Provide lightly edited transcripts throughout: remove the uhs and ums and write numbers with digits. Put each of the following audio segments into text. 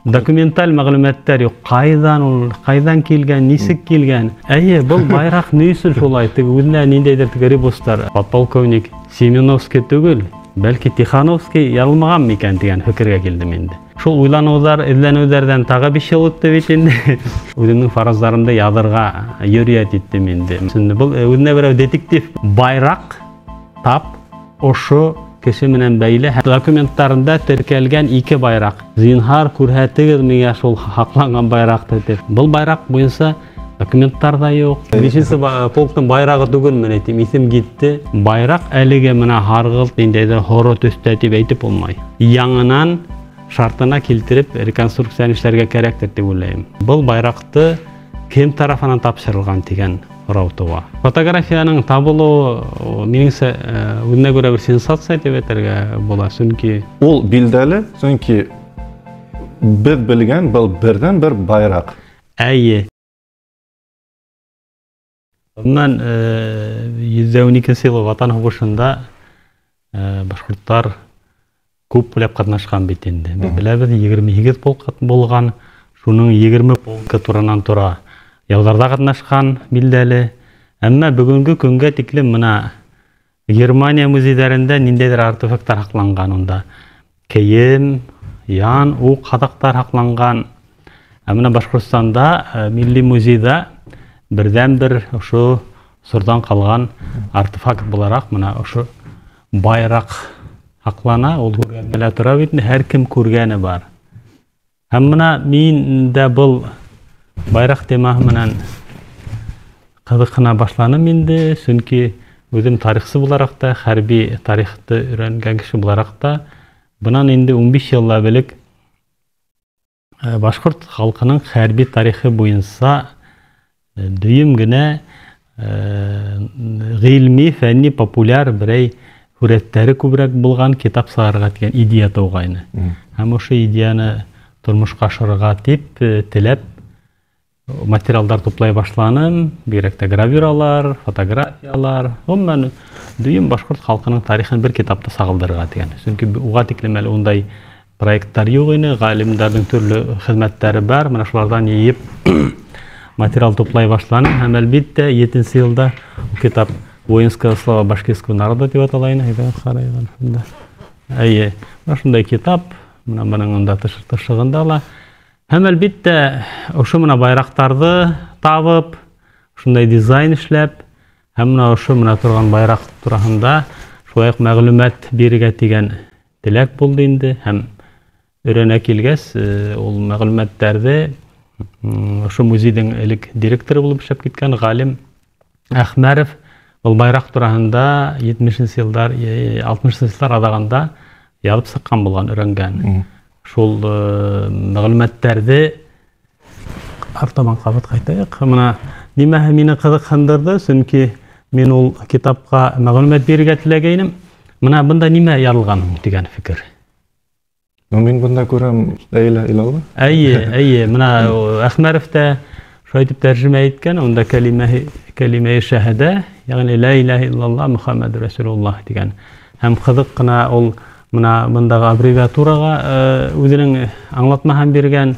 Документаль мәғлүмәттәр юҡ. Ҡайҙан ул, ҡайҙан килгән, нисек килгән? Әйе, был байраҡ ни өсөн шулай? Теге үҙенә ниндәйҙер теге ребустар. Подполковник Семеновский түгел, бәлки Тихановский яҙылмаған микән тигән фекергә килдем инде. Шул уйланыуҙар, эҙләнеүҙәрҙән тағы 5 йыл үтте бит инде. Үҙемдең фараздарымды яҙырға йөрьәт иттем инде. Шунда был үҙенә берәү детектив байраҡ тап ошо кеше менән бәйле документтарында теркәлгән 2 байраҡ. Зинһар күрһәтегеҙ миңә шул һаҡланған байраҡты тип. Был байраҡ буйынса документтар ҙа юҡ. 5-нсе полктың байрағы түгелмен әйтим, иҫем китте. Байраҡ әлеге мына һарғылт ниндәйҙер һоро төҫтә тип әйтеп булмай. Яңынан шартына килтереп реконструкцияны эшләргә кәрәктер тип уйлайым. Был байраҡты кем тарафынан тапшырылған тигән һорау тыуа. Фотографияның табылыуы, минеңсә, үҙенә күрә бер сенсация тип әйтергә була, сөнки ул билдәле, сөнки беҙ белгән был берҙән-бер байраҡ. Әйе. Бынан 112 йыл Ватан һуғышында башҡорттар күп бүләп ҡатнашҡан бит инде. Беҙ беләбеҙ, 28 полк булған, шуның 20 полкы туранан тура яуҙарҙа ҡатнашҡан билдәле. Әммә бөгөнгө көнгә тиклем мына Германия музейҙәрендә ниндәйҙер артефакттар һаҡланған унда. Кейем, ян, уҡ, һаҙаҡтар һаҡланған. Ә мына Башҡортостанда Милли музейҙа берҙән-бер ошо осорҙан ҡалған артефакт булараҡ мына ошо байраҡ һаҡлана. Ул күргәҙмәлә тора бит инде, һәр кем күргәне бар. Һәм мына мин дә был байраҡ темаһы менән ҡыҙыҡһына башланым инде, сөнки үҙем тарихсы булараҡ та, хәрби тарихты өйрәнгән кеше булараҡ та, бынан инде 15 йыллап элек башҡорт халҡының хәрби тарихы буйынса дөйөм генә ғилми, фәнни, популяр берәй һүрәттәре күберәк булған китап сығарырға тигән идея тыуғайны. Һәм ошо идеяны тормошҡа ашырырға тип теләп материалдар туплай башланым, бигерәк тә гравюралар, фотографиялар, ғөмүмән дөйөм башҡорт халҡының тарихын бер китапта сағылдырырға тигән. Сөнки уға тиклем әле ундай проекттар юҡ ине, ғалимдарҙың төрлө хеҙмәттәре бар, мына шуларҙан йыйып материал туплай башланым. Һәм әлбиттә 7-нсе йылда ул китап Воинская слава башкирского народа тип атала ине, әйҙә ҡарайған шунда. Әйе, мына шундай китап, мына бының унда тышығында ла. Һәм әлбиттә ошо мына байраҡтарҙы табып, шундай дизайн эшләп, һәм мына ошо мына торған байраҡ тураһында шулай уҡ мәғлүмәт бирергә тигән теләк булды инде. Һәм өйрәнә килгәс, ул мәғлүмәттәрҙе, ошо музейҙың элек директоры булып эшләп киткән ғалим Әхмәров был байраҡ тураһында 70-нсе йылдар, 60-нсы йылдар аҙағында яҙып сыҡҡан булған, өйрәнгән. Шул мәғлүмәттәрҙе артабан ҡабат ҡайтайыҡ. Мына нимәһе мине ҡыҙыҡһындырҙы, сөнки мин ул китапҡа мәғлүмәт бирергә теләгәйнем. Мына бында нимә яҙылған һуң тигән фекер. Ну, мин бында күрәм, ла илаһа иллаллаһ. Әйе, әйе, мына Әхмәров тә шулай итеп тәржемә иткән, унда кәлимәһе шәһәдә, йәғни ла илаһа иллаллаһ Мөхәммәд Расулуллаһ тигән. Һәм ҡыҙыҡ ҡына ул мына бындағы аббревиатураға үҙенең аңлатмаһын биргән.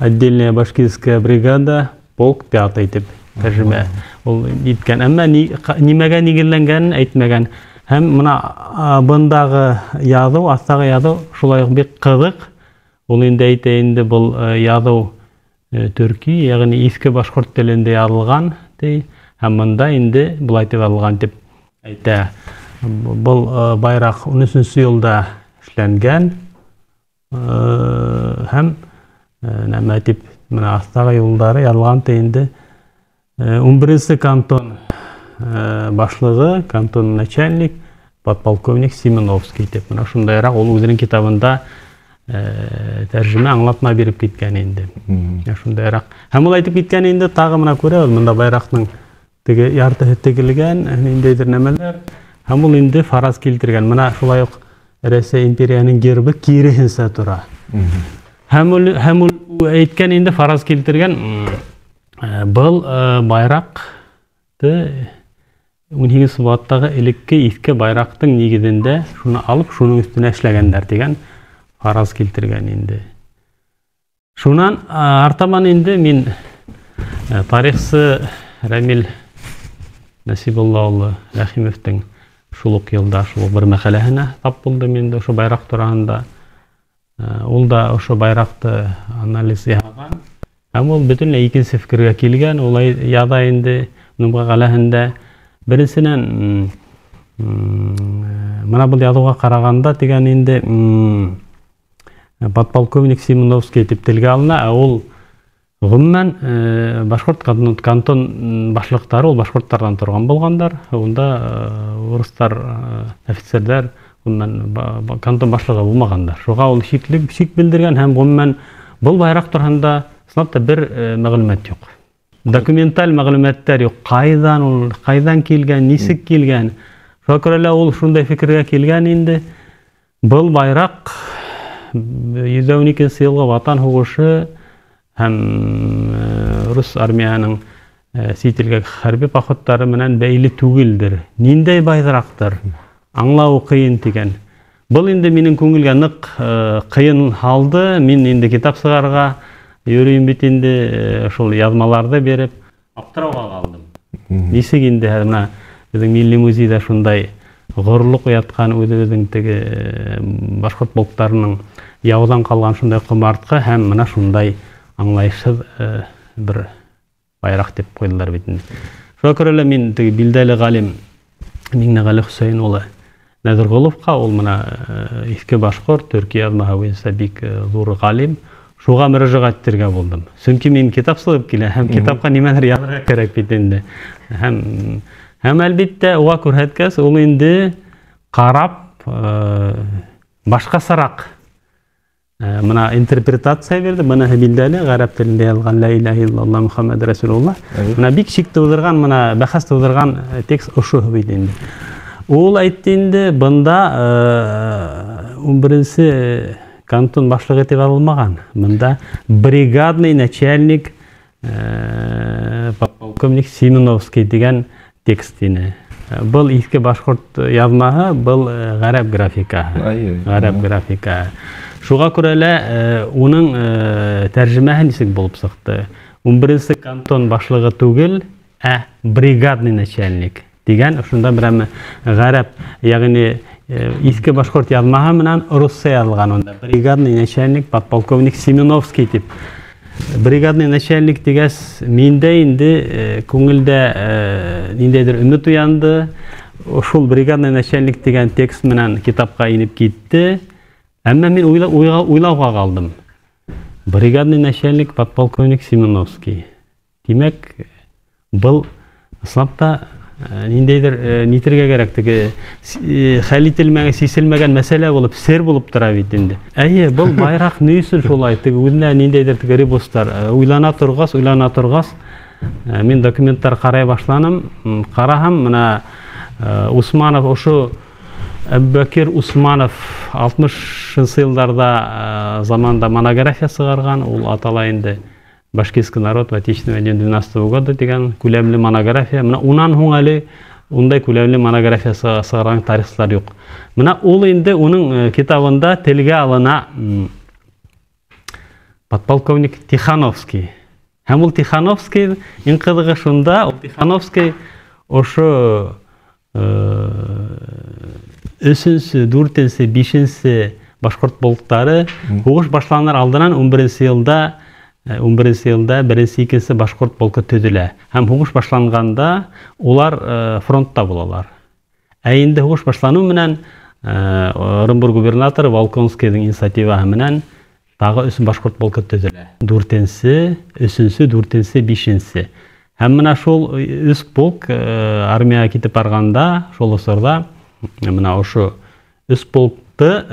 Отдельная башкирская бригада, полк 5 тип тәржемә ул иткән. Әммә нимәгә нигеҙләнгәнен әйтмәгән. Һәм мына бындағы яҙыу, аҫтағы яҙыу шулай уҡ бик ҡыҙыҡ. Ул инде әйтә инде был яҙыу төрки, йәғни иҫке башҡорт телендә яҙылған ти. Һәм бында инде былай тип яҙылған тип әйтә. Был байраҡ ун өсөнсө йылда эшләнгән. Һәм нәмә тип мына аҫтағы юлдары яҙылған ти инде. Ун беренсе кантон башлығы, кантон начальник, подполковник Семеновский тип. Мына шундайыраҡ ул үҙенең китабында тәржемә аңлатма биреп киткән инде. Мына шундайыраҡ. Һәм ул әйтеп киткән инде, тағы мына күрәбеҙ, бында байраҡтың теге яртыһы тегелгән, ниндәйҙер нәмәләр. Һәм ул инде фараз килтергән. Мына шулай уҡ Рәсәй империяһының гербы киреһенсә тора. Һәм ул әйткән инде, фараз килтергән, был байраҡты ун һигеҙ сыбаттағы элекке иҫке байраҡтың нигеҙендә шуны алып, шуның өҫтөнә эшләгәндәр тигән фараз килтергән инде. Шунан артабан инде мин тарихсы Рәмил Насибулла улы Рәхимовтың шул уҡ йылда шул уҡ бер мәҡәләһенә тап булдым инде ошо байраҡ тураһында. Ул да ошо байраҡты анализ яһаған. Һәм ул бөтөнләй икенсе фекергә килгән, улай яҙа инде мәҡәләһендә. Беренсенән, мына был яҙыуға ҡарағанда тигән инде подполковник Семеновский тип телгә алына, ә ул ғөмүмән башҡорт кантон башлыҡтары ул башҡорттарҙан торған булғандар. Унда урыҫтар, офицерҙар ғөмүмән кантон башлығы булмағандар. Шуға ул шик белдергән һәм ғөмүмән был байраҡ тураһында ысынлап та бер мәғлүмәт юҡ. Документаль мәғлүмәттәр юҡ. Ҡайҙан ул, ҡайҙан килгән, нисек килгән. Шуға күрә лә ул шундай фекергә килгән инде. Был байраҡ 112 йылғы Ватан һуғышы һәм рус армияһының сит илгә хәрби походтары менән бәйле түгелдер. Ниндәй байраҡтыр? Аңлауы ҡыйын тигән. Был инде минең күңелгә ныҡ ҡыйын һалды. Мин инде китап сығарырға йөрөйөм бит инде, шул яҙмаларҙы биреп аптырауға ҡалдым. Нисек инде бына беҙҙең милли музейҙа шундай ғорурлыҡ уятҡан үҙебеҙҙең теге башҡорт полктарының яуҙан ҡалған шундай ҡомартҡы һәм бына шундай аңлайышһыҙ бер байраҡ тип ҡуйҙылар бит инде. Шуға күрә лә мин теге билдәле ғалим Миңнеғәле Хөсәйен улы Нәҙерғоловҡа, ул бына иҫке башҡорт төрки яҙмаһы буйынса бик ҙур ғалим, шуға мөрәжәғәт итергә булдым. Сөнки мин китап сығып килә һәм китапҡа нимәлер яҙырға кәрәк бит инде. Һәм әлбиттә уға күрһәткәс, ул инде ҡарап башҡасараҡ мына интерпретация бирҙе. Быныһы билдәле ғәрәп телендә яҙылған ла илаһа иллаллаһ Мухаммад расулуллаһ. Мына бик шик тыуҙырған, мына бәхәс тыуҙырған текст ошо бит инде. Ул әйтте инде, бында 11-нсе кантон башлығы тип алынмаған. Бында бригадный начальник подполковник Семеновский тигән текст ине. Был иҫке башҡорт яҙмаһы, был ғәрәп графикаһы. Ғәрәп графикаһы. Шуға күрә лә уның тәржемәһе нисек булып сыҡты? 11-нсе кантон башлығы түгел, ә бригадный начальник тигән ошонда берәме ғәрәп, йәғни иҫке башҡорт яҙмаһы менән русса яҙылған унда. Бригадный начальник подполковник Семеновский тип. Бригадный начальник тигәс, миндә инде күңелдә ниндәйҙер өмөт уянды. Шул бригадный начальник тигән текст менән китапҡа инеп китте. Әммә мин уйлауға ҡалдым. Бригадный начальник подполковник Семеновский. Тимәк, был ысынлап та ниндәйҙер нитергә кәрәк, теге хәл ителмәгән, сиселмәгән мәсьәлә булып, сер булып тора бит инде. Әйе, был байраҡ ни өсөн шулай, теге үҙенә ниндәйҙер теге ребустар. Уйлана торғас, уйлана торғас, мин документтар ҡарай башланым. Ҡараһам, мына Усманов, ошо Әбүбәкир Усманов 60-нсы йылдарҙа заманда монография сығарған, ул атала инде Башкирский народ в Отечественной войне 12 года тигән күләмле монография. Мына унан һуң әле ундай күләмле монография сығарған тарихсылар юҡ. Мына ул инде уның китабында телгә алына подполковник Тихановский. Һәм ул Тихановский, иң ҡыҙығы шунда, ул Тихановский ошо өсөнсө, дүртенсе, бишенсе башҡорт полктары һуғыш башланыр алдынан 11-нсе йылда беренсе, икенсе башҡорт полкы төҙөлә. Һәм һуғыш башланғанда улар фронтта булалар. Ә инде һуғыш башланыу менән Ырымбур губернаторы Волконскийҙың инициативаһы менән тағы өс башҡорт полкы төҙөлә. Дүртенсе, өсөнсө, дүртенсе, бишенсе. Һәм мына шул өс полк армияға китеп барғанда, шул осорҙа мына ошо өс полкты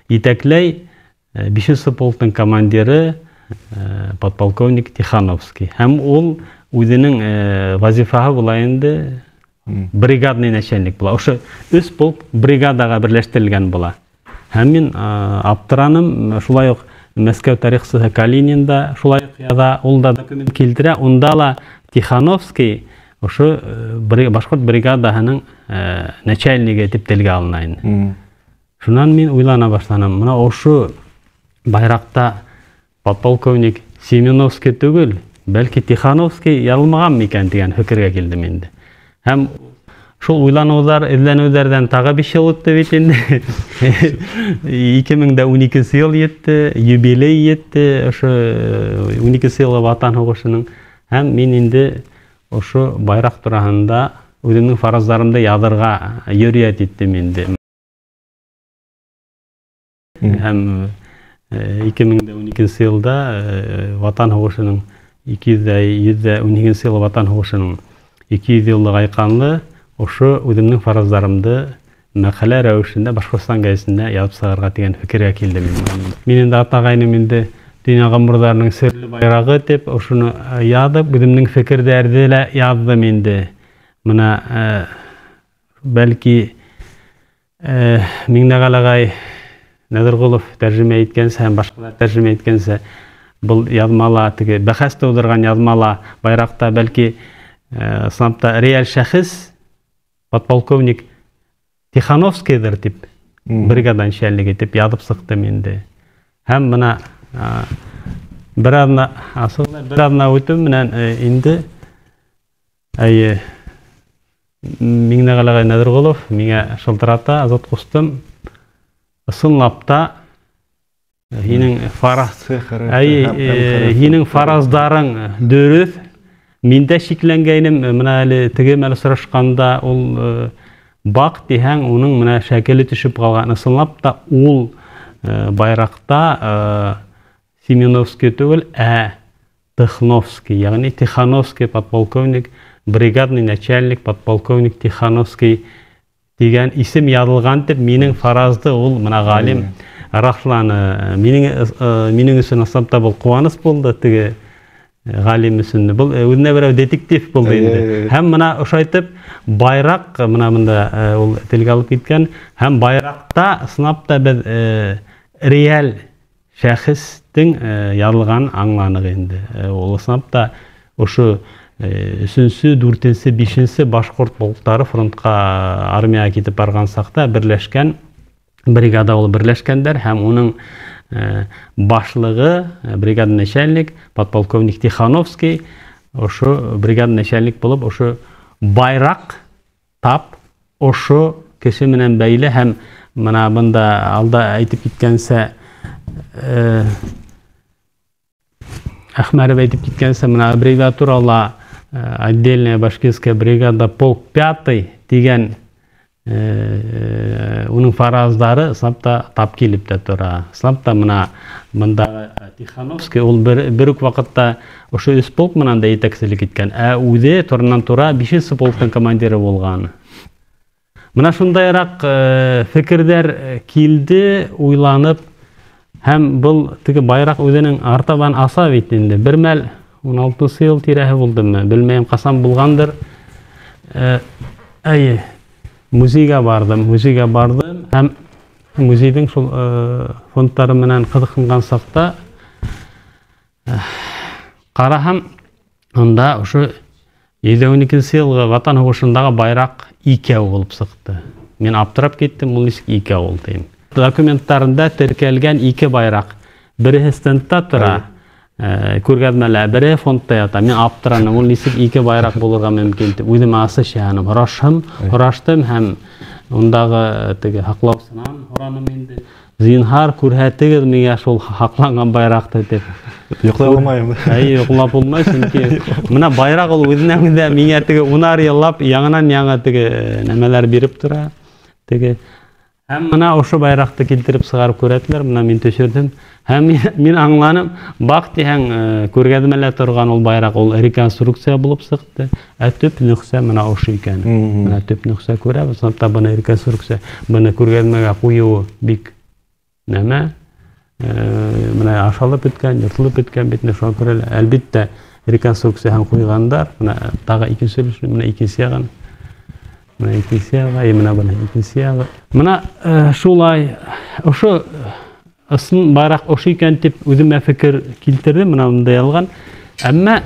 етәкләй бишенсе полктың командиры подполковник Тихановский. Һәм ул үҙенең вазифаһы була инде, бригадный начальник була. Ошо өс полк бригадаға берләштерелгән була. Һәм мин аптыраным, шулай уҡ Мәскәү тарихсыһы Калинин да шулай уҡ яҙа, ул да документ килтерә, унда ла Тихановский ошо башҡорт бригадаһының начальнигы тип телгә алына инде. Шунан мин уйлана башланым. Мына ошо байраҡта Подполковник Семеновский түгел, бәлки Тихановский яҙылмаған микән тигән фекергә килдем инде. Һәм шул уйланыуҙар, эҙләнеүҙәрҙән тағы 5 йыл үтте бит инде. 2012 йыл етте, юбилей етте, ошо 12 йылы Ватан һуғышының. Һәм мин инде ошо байраҡ тураһында үҙемдең фараздарымды яҙырға йөрьәт иттем инде. Һәм 2012 йылда Ватан һуғышының 212 йылы Ватан һуғышының 200 йыллыҡ айҡанлы ошо үҙемдең фараздарымды мәҡәлә рәүешендә Башҡортостан гәзитендә яҙып сығарға тигән фекергә килдем. Мин инде атағайным инде дөнья ғоморҙарының серле байрағы тип ошоно яҙып, үҙемдең фекерҙәрҙе лә яҙҙым инде. Бына бәлки Миңнеғәл ағай Нәҙерғолов тәржемә иткәнсә һәм башҡалар тәржемә иткәнсә, был яҙмала, теге бәхәс тыуҙырған яҙмала байраҡта бәлки ысынлап та реаль шәхес подполковник Тихановскийҙыр тип бригада начальнигы тип яҙып сыҡтым инде. Һәм бына бер аҙна асылда бер аҙна үтеү менән инде әйе Миңнеғәл ағай Нәҙерғолов миңә шылтырата, Азат ҡустым, ысынлап та һинең фараз, һинең фараздарың дөрөҫ. Мин дә шикләнгәйнем, бына әле теге мәл осрашҡанда ул баҡ тиһәң, уның менә шәкеле төшөп ҡалған. Ысынлап та ул байраҡта Семеновский түгел, ә Тихановский, йәғни Тихановский подполковник, бригадный начальник подполковник Тихановский тигән исем яҙылған тип минең фаразды ул бына ғалим раҫланы. Минең өсөн ысынлап та был ҡыуаныс булды, теге ғалим өсөн. Был үҙенә берәү детектив булды инде. Һәм бына ошайтып байраҡ бына бында ул телгә алып киткән, һәм байраҡта ысынлап та беҙ реаль шәхестең яҙылғанын аңланыҡ инде. Ул ысынлап та ошо 3-нсе, 4-нсе, 5-нсе башҡорт полктары фронтҡа, армияға китеп барған саҡта берләшкән бригада булып берләшкәндәр, һәм уның башлығы бригада начальник подполковник Тихановский ошо бригада начальник булып ошо байраҡ тап ошо кеше менән бәйле. Һәм бына бында алда әйтеп киткәнсә, Әхмәров әйтеп киткәнсә, бына аббревиатурала отдельная башкирская бригада полк 5 тигән уның фараздары ысынлап та тап килеп тә тора. Ысынлап та бына бында Тихановский ул бер үк ваҡытта ошо 3 полк менән дә етәкселек иткән, ә үҙе туранан-тура 5-нсе полктың командиры булған. Бына шундайыраҡ фекерҙәр килде, уйланып, һәм был теге байраҡ үҙенең артабан аса бит инде. Бер мәл 16-нсы йыл тирәһе булдымы, белмәйем, ҡасан булғандыр. Әйе, музейға барҙым, музейға барҙым һәм музейҙың шул фондтары менән ҡыҙыҡһынған саҡта ҡараһам, унда ошо 112-нсе йылғы Ватан һуғышындағы байраҡ икәү булып сыҡты. Мин аптырап киттем, ул нисек икәү ул тием. Документтарында теркәлгән ике байраҡ. Береһе стендта тора, күргәҙмәлә, береһе фондта ята. Мин аптыраным, ул нисек ике байраҡ булырға мөмкин тип. Үҙем асыш яһаным, һораштым һәм ундағы теге һаҡлаусынан һораным инде. Зинһар, күрһәтегеҙ миңә шул һаҡланған байраҡты тип. Йоҡлай алмайым. Әй, йоҡлап булмай, сөнки бына байраҡ ул үҙенән үҙе миңә теге унар йыллап яңынан-яңы теге нәмәләр биреп тора. Теге һәм бына ошо байраҡты килтереп сығарып күрһәттеләр, бына мин төшөрҙөм. Һәм мин аңланым, баҡ тиһәң, күргәҙмәлә торған ул байраҡ ул реконструкция булып сыҡты. Ә төп нөсхә бына ошо икән. Бына төп нөсхә күрәбеҙ, ысынлап та бына реконструкция, быны күргәҙмәгә ҡуйыуы бик нәмә. Бына ашалып бөткән, йыртылып бөткән бит, шуға күрә лә, әлбиттә, реконструкцияһын ҡуйғандар. Бына тағы икенсе өлөшө, бына икенсе яғын. Бына икенсе яғы, бына бына икенсе яғы. Бына шулай ошо ысын байраҡ ошо икән тип үҙемә фекер килтерҙем, бына ундай алған. Әммә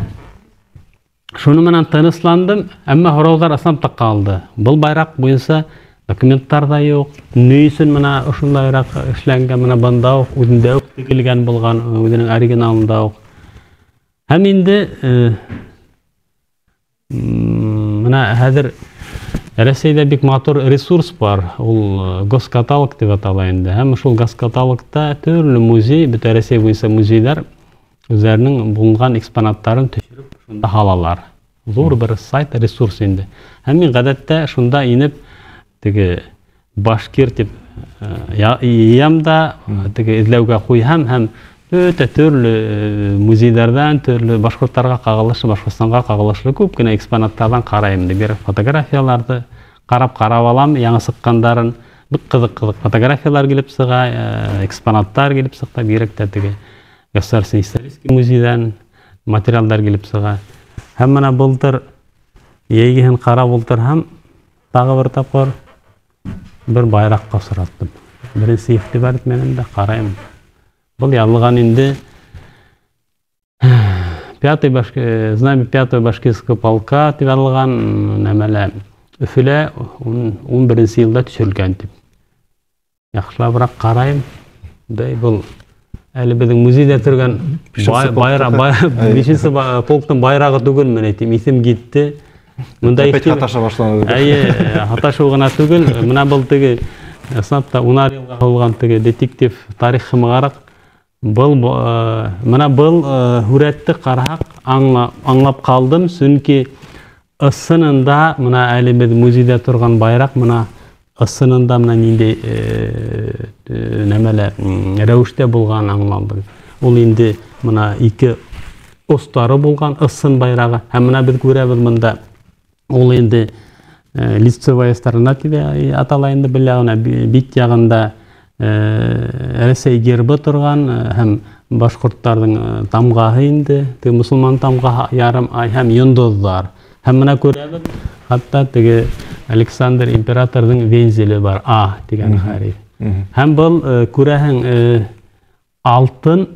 шуны менән тынысландым, әммә һорауҙар ысынлап та ҡалды. Был байраҡ буйынса Документтар да юҡ. Ни өсөн мына ошондайыраҡ эшләнгән, мына бында уҡ үҙендә үк тегелгән булған, үҙенең оригиналында уҡ. Һәм инде мына хәҙер Рәсәйҙә бик матур ресурс бар, ул госкаталог тип атала инде. Һәм шул госкаталогта төрлө музей, бөтә Рәсәй буйынса музейҙар үҙҙәренең булынған экспонаттарын төшөрөп шунда һалалар. Ҙур бер сайт, ресурс инде. Һәм мин ғәҙәттә шунда инеп теге башкир тип йыям да, теге эҙләүгә ҡуйһам һәм бөтә төрлө музейҙарҙан, төрлө башҡорттарға ҡағылышлы, Башҡортостанға ҡағылышлы күп кенә экспонаттарҙан ҡарайым. Бер фотографияларҙы ҡарап-ҡарап алам, яңы сыҡҡандарын. Бик ҡыҙыҡ-ҡыҙыҡ фотографиялар килеп сыға, экспонаттар килеп сыҡта, бигерәк тә теге Государственный исторический музейҙан материалдар килеп сыға. Һәм мына былтыр йәйгеһен ҡарап ултырһам, тағы бер тапҡыр бер байраҡҡа осраттым. Беренсе иғтибар итмәнем дә ҡарайым. Был яҙылған инде пятый знамя пятого башкирского полка тип яҙылған нәмәлә Өфөлә 11-нсе йылда төшөрөлгән тип. Яҡшылабыраҡ ҡарайым. Бәй, был әле беҙҙең музейҙа торған бишенсе полктың байрағы түгелме, әйтим, иҫем китте. Мында һаташа башланы. Әйе, һаташыу ғына түгел, мына был теге ысынлап та унар йылға һалған теге детектив тарихы мығараҡ. Был мына был һүрәтте ҡараһаҡ аңлап ҡалдым, сөнки ысынында мына әле беҙ музейҙа торған байраҡ мына ысынында мына ниндәй нәмәлә рәүештә булған аңлалды. Ул инде мына ике остары булған ысын байрағы. Һәм мына беҙ күрәбеҙ мында ул инде лицевая сторона тип атала инде, бел яғына, бит яғында Рәсәй гербы торған һәм башҡорттарҙың тамғаһы инде, теге мосолман тамғаһы ярым ай һәм йондоҙҙар. Һәм мына күрәбеҙ, хатта теге Александр императорҙың вензеле бар, А тигән хәреф. Һәм был күрәһең алтын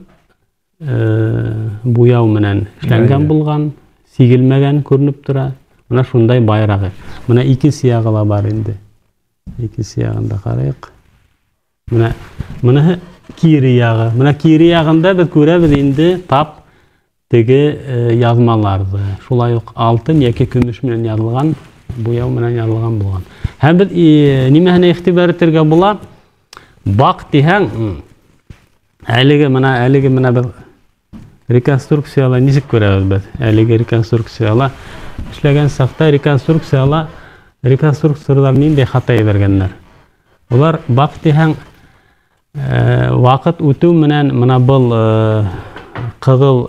буяу менән эшләнгән булған, сигелмәгән күренеп тора. Мына шундай байрағы. Мына икенсе яғы ла бар инде. Икенсе яғын да ҡарайыҡ. Мына мыныһы кире яғы. Мына кире яғында беҙ күрәбеҙ инде тап теге яҙмаларҙы. Шулай уҡ алтын йәки көмөш менән яҙылған, буяу менән яҙылған булған. Һәм беҙ нимәһенә иғтибар итергә була? Баҡ тиһәң, әлеге мына беҙ реконструкцияла нисек күрәбеҙ беҙ? Әлеге реконструкцияла эшләгән саҡта реконструкцияла реконструкторҙар ниндәй хата ебәргәндәр? Улар баҡ тиһәң, ваҡыт үтеү менән мына был ҡыҙыл,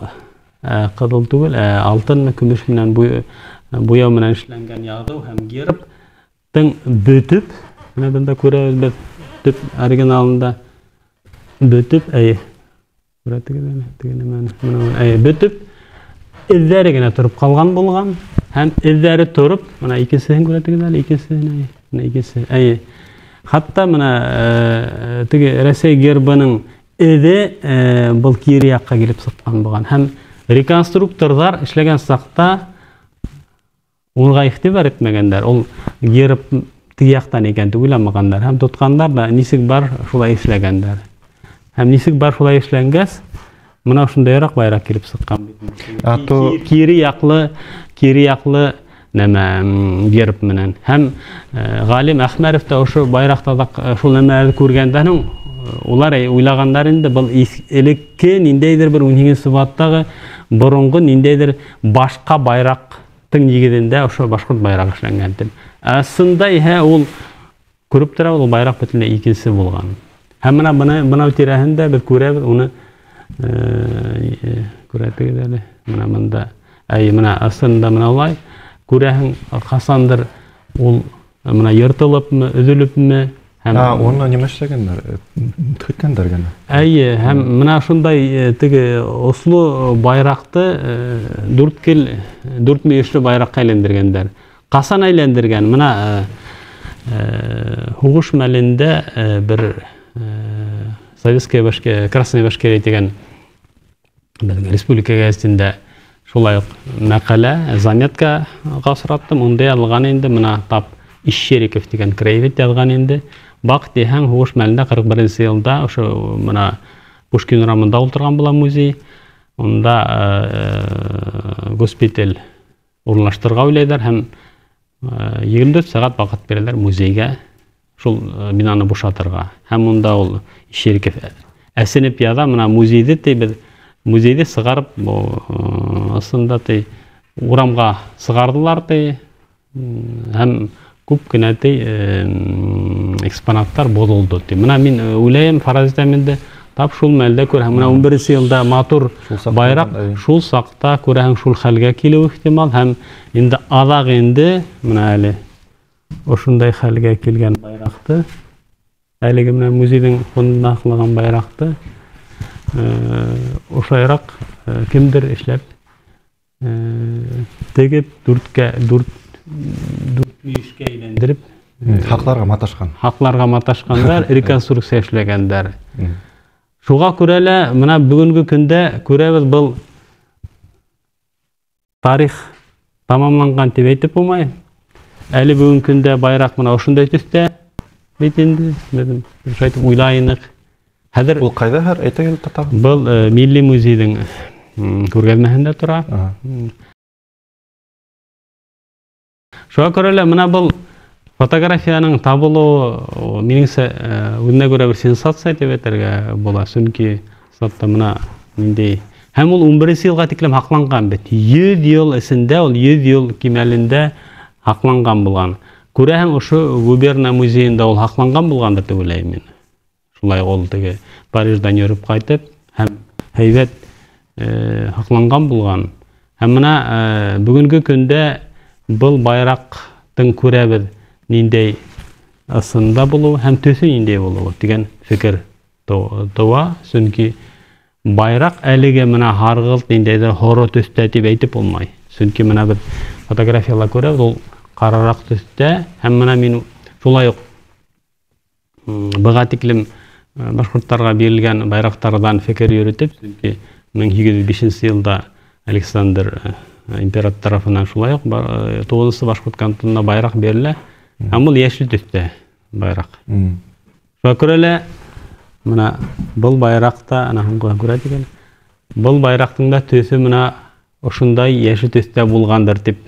ҡыҙыл түгел, алтын көмөш менән буяу менән эшләнгән яҙыу һәм гербтың бөтөп, мына бында күрәбеҙ беҙ төп оригиналында бөтөп, әй, күрә теге нәмәне, мына, әй, бөтөп эҙҙәре генә тороп ҡалған булған. Һәм эҙҙәре тороп, мына икенсеһен күрә әле, икенсеһен, әй, мына икенсе, әй. Хатта мына теге Рәсәй гербының эҙе был кире яҡҡа килеп сыҡҡан булған. Һәм реконструкторҙар эшләгән саҡта уға иғтибар итмәгәндәр. Ул герб теге яҡтан икән дип уйламағандар. Һәм тотҡандар да нисек бар шулай эшләгәндәр. Һәм нисек бар шулай эшләнгәс, мына ошондайыраҡ байраҡ килеп сыҡҡан. Кире яҡлы нәмә герб менән. Һәм Ғалим Әхмәров та ошо байраҡта да шул нәмәләрҙе күргәндән һуң улар уйлағандар инде был элекке ниндәйҙер бер 18-нсе быуаттағы боронғо ниндәйҙер башҡа байраҡтың нигеҙендә ошо башҡорт байрағы эшләнгән тип. Ысында иһә ул күреп тора, ул байраҡ бөтөнләй икенсе булған. Һәм мына бына тирәһендә беҙ күрәбеҙ уны, күрәтегеҙ әле. Мына бында, әй, мына ысында мына улай күрәһең, ҡасандыр ул мына йыртылыпмы, өҙөлөпмө, һәм уны нимә эшләгәндәр? Төккәндәр генә. Әйе, һәм мына шундай теге осло байраҡты дүрт мөйөшлө байраҡҡа әйләндергәндәр. Ҡасан әйләндергән? Мына һуғыш мәлендә бер Советская Башкирия, Красная Башкирия тигән беҙҙең республика гәзитендә шулай уҡ мәҡәлә, заметкаға осраттым. Унда яҙылған инде мына тап Ищериков тигән краевед яҙған инде. Баҡ тиһәң, һуғыш мәлендә 41 йылда ошо мына Пушкин урамында ултырған була музей. Унда госпиталь урынлаштырырға уйлайҙар һәм 24 сәғәт ваҡыт бирәләр музейгә шул бинаны бушатырға. Һәм унда ул Ищериков әсенеп яҙа, мына музейҙе ти беҙ музейҙе сығарып, ысында ти урамға сығарҙылар ти, һәм күп кенә ти экспонаттар боҙолдо ти. Мына мин уйлайым, фараз итәм инде, тап шул мәлдә күрәһең, мына 11 йылда матур байраҡ шул саҡта күрәһең шул хәлгә килеүе ихтимал, һәм инде аҙаҡ инде мына әле ошондай хәлгә килгән байраҡты, әлеге мына музейҙең фондында һаҡлаған байраҡты ошайыраҡ кемдер эшләп тегеп дүрт мөйөшкә әйләндереп хаҡларға маташҡан. Хаҡларға маташҡандар, реконструкция эшләгәндәр. Шуға күрә лә мына бөгөнгө көндә күрәбеҙ, был тарих тамамланған тип әйтеп булмай. Әле бөгөнгө көндә байраҡ мына ошондай төҫтә бит инде, беҙ шулай итеп уйлайныҡ. Хәҙер ул ҡайҙа һәр әйтә тағы? Был Милли музейҙың күргәҙмәһендә тора. Шуға күрә лә мына был фотографияның табылыуы минеңсә үҙенә күрә бер сенсация тип әйтергә була, сөнки сатта мына ниндәй. Һәм ул 11 йылға тиклем һаҡланған бит. 100 йыл эсендә ул 100 йыл кимәлендә һаҡланған булған. Күрәһең, ошо губерна музейында ул һаҡланған булғандыр тип уйлайым мин. Шулай ул теге Париждан йөрөп ҡайтып һәм һәйбәт һаҡланған булған. Һәм мына бөгөнгө көндә был байраҡтың күрәбеҙ ниндәй ысында булыуы һәм төҫө ниндәй булыуы тигән фекер тыуа, сөнки байраҡ әлеге мына һарғылт ниндәйҙер һоро төҫтә тип әйтеп булмай. Сөнки мына беҙ фотографияла күрәбеҙ, ул ҡарараҡ төҫтә. Һәм мына мин шулай уҡ быға тиклем башҡорттарға бирелгән байраҡтарҙан фекер йөрөтөп, сөнки 1805 йылда Александр император тарафынан шулай уҡ 9-нсы башҡорт кантонына байраҡ бирелә, һәм ул йәшел төҫтә байраҡ. Шуға күрә лә мына был байраҡта, ана һуңғы күрә тигән, был байраҡтың да төҫө мына ошондай йәшел төҫтә булғандыр тип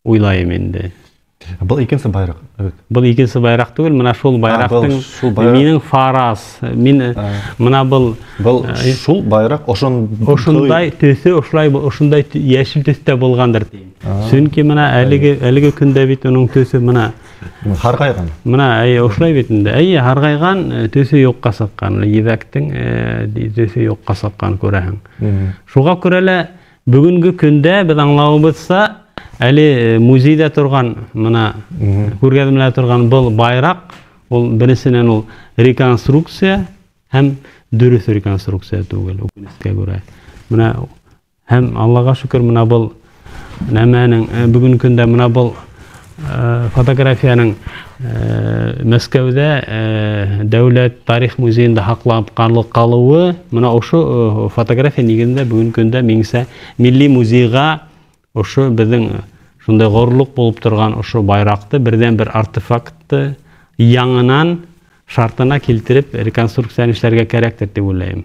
уйлайым инде. Был икенсе байраҡ, evet. Был икенсе байраҡ түгел, мына шул байраҡтың минең фараз, мин мына был был шул байраҡ ошондай төҫө, ошолай ошондай йәшел төҫтә булғандыр тием. Сөнки мына әлеге көндә бит уның төҫө мына һарғайған. Мына әй ошолай бит инде. Әй һарғайған, төҫө юҡҡа сыҡҡан, ебәктең төҫө юҡҡа сыҡҡан күрәһең. Шуға күрә лә бөгөнгө көндә беҙ аңлауыбыҙса, әле музейҙә торған, мына күргәҙмәлә торған был байраҡ, ул беренсенән ул реконструкция һәм дөрөҫ реконструкция түгел, үкенескә күрә. Мына һәм Аллаға шөкөр, мына был нәмәнең бөгөнгө көндә мына был фотографияның Мәскәүҙә Дәүләт тарих музейында һаҡланып ҡалыуы, мына ошо фотография нигеҙендә бөгөнгө көндә минеңсә Милли музейға ошо беҙҙең шундай ғорурлыҡ булып торған ошо байраҡты, берҙән-бер артефактты яңынан шартына килтереп реконструкцияны эшләргә кәрәктер тип уйлайым.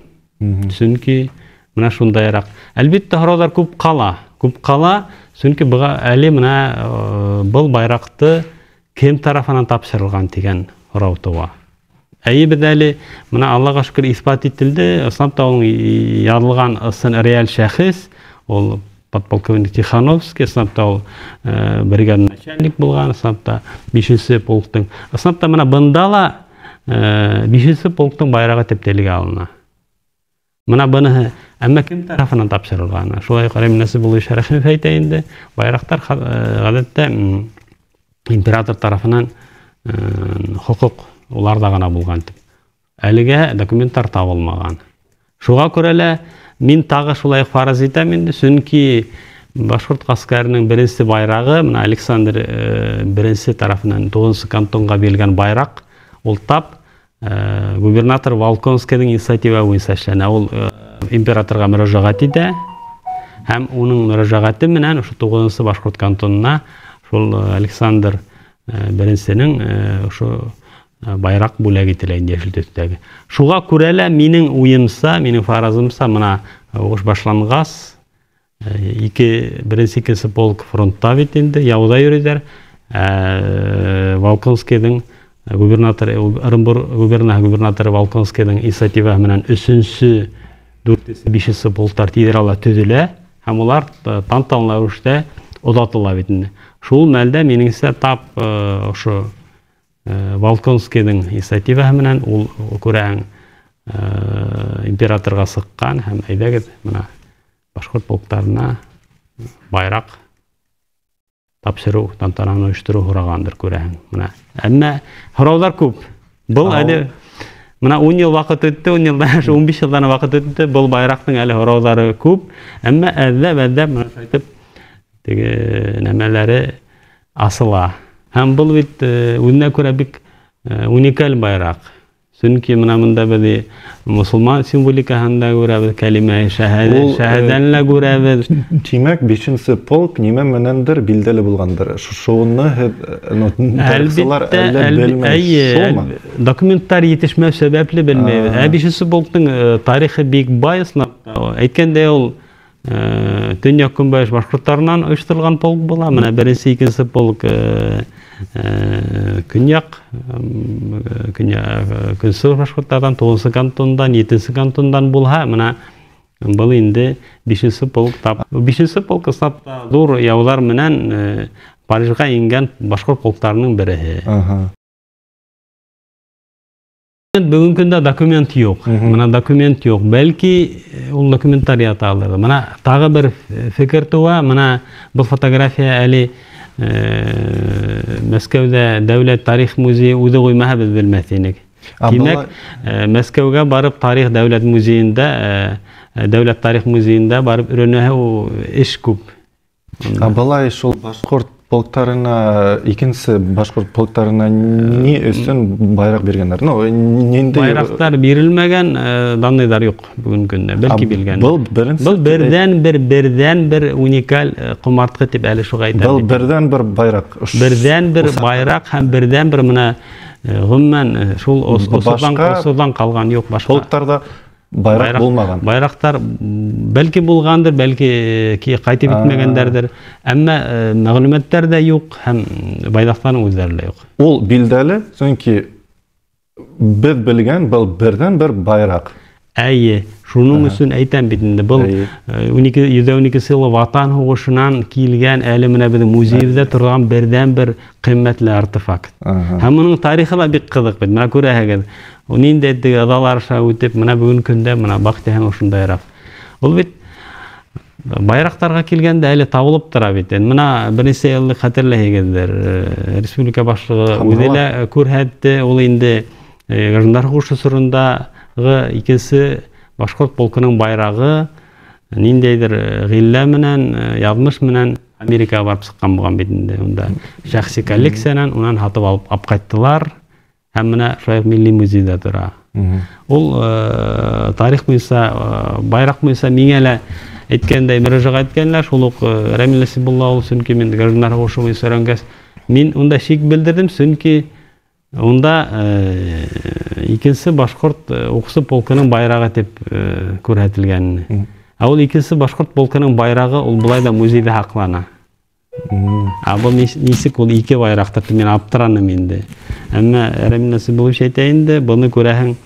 Сөнки мына шундайыраҡ. Әлбиттә, һорауҙар күп ҡала, күп ҡала, сөнки быға әле мына был байраҡты кем тарафынан тапшырылған тигән һорау тыуа. Әйе, беҙ әле мына Аллаға шөкөр иҫбат ителде, ысынлап та уның яҙылған ысын реаль шәхес, ул подполковник Тихановский, ысынлап та ул бригада начальник булған, ысынлап та 5-нсе полктың. Ысынлап та мына бында ла 5-нсе полктың байрағы тип телгә алына. Мына быныһы, әммә кем тарафынан тапшырылғаны? Шулай ҡарайым, Нәсибуллович Рәхимов әйтә инде, байраҡтар ғәҙәттә император тарафынан хоҡуҡ уларҙа ғына булған тип. Әлегә документтар табылмаған. Шуға күрә лә мин тағы шулай фараз итәм инде, сөнки башҡорт ғәскәренең беренсе байрағы, мына Александр беренсе тарафынан 9-нсы кантонға бирелгән байраҡ, ул тап губернатор Волконскийҙың инициатива буйынса эшләнә. Ул императорға мөрәжәғәт итә һәм уның мөрәжәғәте менән ошо 9-нсы башҡорт кантонына шул Александр беренсенең ошо байраҡ бүләк ителә инде йәшел төҫтәге. Шуға күрә лә минең уйымса, минең фаразымса, мына һуғыш башланғас, беренсе, икенсе полк фронтта бит инде, яуҙа йөрөйҙәр. Волконскийҙың губернатор, Ырымбур губернаторы Волконскийҙың инициативаһы менән 3-нсө, 4-нсө, 5-нсе полктар тиҙ арала төҙөлә һәм улар тантаналы рәүештә оҙатыла бит инде. Шул мәлдә минеңсә тап ошо Волконскийҙың инициативаһы менән ул күрәһең императорға сыҡҡан һәм әйҙәгеҙ мына башҡорт полктарына байраҡ тапшырыу, тантананы ойоштороу һорағандыр күрәһең. Мына әммә һорауҙар күп. Был әле мына 10 йыл ваҡыт үтте, 10 йылдан, 15 йылдан ваҡыт үтте. Был байраҡтың әле һорауҙары күп. Әммә әҙләп-әҙләп мына шулайтып теге нәмәләре асыла. Һәм был бит үҙенә күрә бик уникаль байраҡ. Сөнки мына бында беҙ мосолман символикаһын да күрәбеҙ, кәлимә шәһәдән лә күрәбеҙ. Тимәк, 5-нсе полк нимә менәндер билдәле булғандыр. Шуны һеҙ, тарихсылар әллә белмәй, шулмы? Документтар етешмәү сәбәпле белмәйбеҙ. Ә 5-нсе полктың тарихы бик бай, ысынлап та. Әйткәндәй, ул төньяҡ көнбайыш башҡорттарынан ойошторолған полк була. Мына беренсе, икенсе полк көньяҡ, көнсығыш башҡорттарҙан, 9-нсы кантондан, 7-нсе кантондан булһа, мына был инде 5-нсе полк тап. 5-нсе полк ысынлап та ҙур яуҙар менән Парижға ингән башҡорт полктарының береһе. Бөгөн көндә документ юҡ. Мына документ юҡ. Бәлки ул документтар яталыр. Мына тағы бер фекер тыуа. Мына был фотография әле Мәскәүҙә Дәүләт тарих музейы үҙе ҡуймаһа беҙ белмәҫ инек. Тимәк, Мәскәүгә барып тарих дәүләт музейында, Дәүләт тарих музейында барып өйрәнәһе ул эш күп. Ә былай шул башҡорт полктарына, икенсе башҡорт полктарына ни өсөн байраҡ биргәндәр? Ну, ниндәй байраҡтар бирелмәгән, данныйҙар юҡ бөгөнгө көндә, бәлки биргән. Был беренсе Был берҙән-бер уникаль ҡомартҡы тип әле шуға әйтәм. Был берҙән-бер байраҡ. Берҙән-бер байраҡ һәм берҙән-бер мына ғөмүмән шул осорҙан ҡалған юҡ башҡа. Полктарҙа байраҡ булмаған. Байраҡтар бәлки булғандыр, бәлки ҡайтып етмәгәндәрҙер. Әммә мәғлүмәттәр ҙә юҡ һәм байраҡтарҙың үҙҙәре лә юҡ. Ул билдәле, сөнки беҙ белгән был берҙән-бер байраҡ. Әйе, шуның өсөн әйтәм бит инде, был 112 йылы Ватан һуғышынан килгән әле менә беҙҙең музейҙә торған берҙән-бер ҡиммәтле артефакт. Һәм уның тарихы ла бик ҡыҙыҡ бит. Менә күрәһегеҙ, ул ниндәй теге ыҙалар аша үтеп, менә бөгөн көндә менә баҡ тиһәң ошондайыраҡ. Ул бит байраҡтарға килгәндә әле табылып тора бит. Менә бер нисә йыллыҡ хәтерләйһегеҙҙер, республика башлығы үҙе лә күрһәтте, ул инде граждандар һуғышы осорондағы икенсе башҡорт полкының байрағы ниндәйҙер ғиллә менән, яҙмыш менән Америкаға барып сыҡҡан булған бит инде. Унда шәхси коллекциянан унан һатып алып алып ҡайттылар һәм менә шулай уҡ милли музейҙа тора. Ул тарих буйынса, байраҡ буйынса миңә лә әйткәндәй мөрәжәғәт иткәнләр, шул уҡ Рәмил Насибулла ул, сөнки мин граждандар һуғышы буйынса өйрәнгәс, мин унда шик белдерҙем, сөнки унда икенсе башҡорт уҡсы полкының байрағы тип күрһәтелгән. Ә ул икенсе башҡорт полкының байрағы ул былай да музейҙа һаҡлана. Ә был нисек ул ике байраҡтыр тип мин аптыраным инде. Әммә Рәмил Насибуллович әйтә инде, быны күрәһең,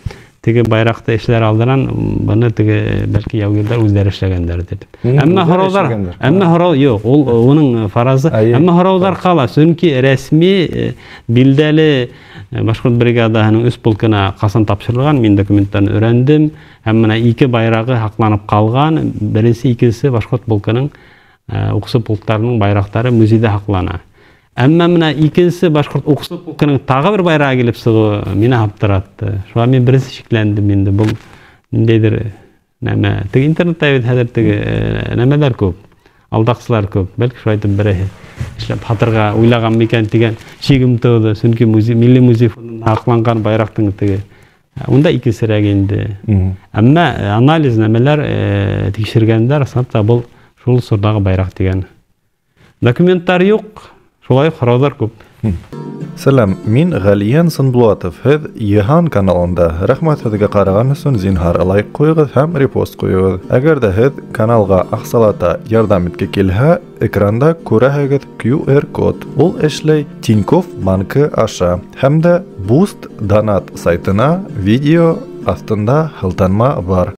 теге байраҡты эшләр алдынан, быны теге бәлки яугирҙәр үҙҙәре эшләгәндәр тип. Әммә һорауҙар, әммә һорау юҡ, ул уның фаразы. Әммә һорауҙар ҡала, сөнки рәсми билдәле башҡорт бригадаһының өс полкына ҡасан тапшырылған, мин документтарын өйрәндем. Һәм менә ике байрағы һаҡланып ҡалған, беренсе, икенсе башҡорт полкының уҡсы полктарының байраҡтары музейҙа һаҡлана. Әммә менә икенсе башҡорт уҡсы полкының тағы бер байрағы килеп сығыуы мине аптыратты. Шуға мин беренсе шикләндем инде, был ниндәйҙер нәмә. Теге интернетта бит хәҙер теге нәмәләр күп, алдаҡсылар күп. Бәлки шулай итеп береһе эшләп һатырға уйлаған микән тигән шигем тыуҙы. Сөнки милли музей фондында һаҡланған байраҡтың теге унда икенсерәк инде. Әммә анализ нәмәләр тикшергәндәр, ысынлап та был шул осорҙағы байраҡ тигән. Документтар юҡ, шулай уҡ һорауҙар күп. Сәләм, мин Ғәлиән Сынбулатов. Һеҙ Йыһан каналында. Рәхмәт һеҙгә ҡараған өсөн, зинһар лайк ҡуйығыҙ һәм репост ҡуйығыҙ. Әгәр ҙә һеҙ каналға аҡсалата ярҙам итке килһә, экранда күрәһегеҙ QR код. Ул эшләй Тинькофф банкы аша. Һәм дә Boost Donat сайтына видео аҫтында һылтанма бар.